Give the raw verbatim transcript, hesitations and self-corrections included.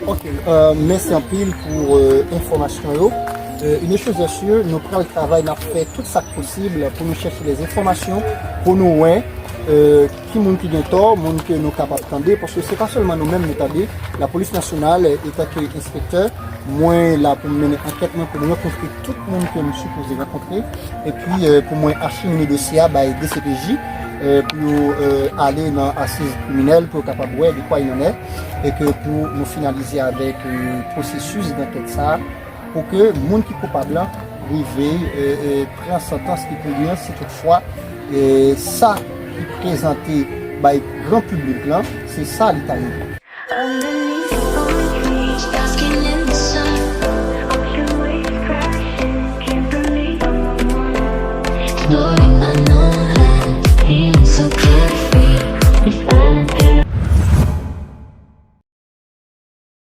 Ok, euh, mèsi anpil pou euh, enfòmasyon yo. Euh, une chose est sûre, nou pral travay, n ap fè tout sa k posib pou nou chèche les enfòmasyon, pou nou wè euh, ki moun ki gen tò, moun ke nou kapab tande, paske se pa sèlman nou menm nou tande. Lapolis nasyonal, etanke enspektè, mwen la pou m mennen ankèt mwen, pou m rankontre tout moun ke m sipoze rankontre, epi euh, pou mwen achemine dosye a bay D C P J, euh, pou yo euh, ale nan asiz kriminèl, pou yo kapab wè de quoi il en est, e ke pou nou finalize avèk euh, pwosesis dankèt sa a, pou ke moun ki koupab lan rive euh, euh, pran santans ki pou li an, si toutfwa euh, sa ki prezante bay gran piblik lan, se sa li ta ye.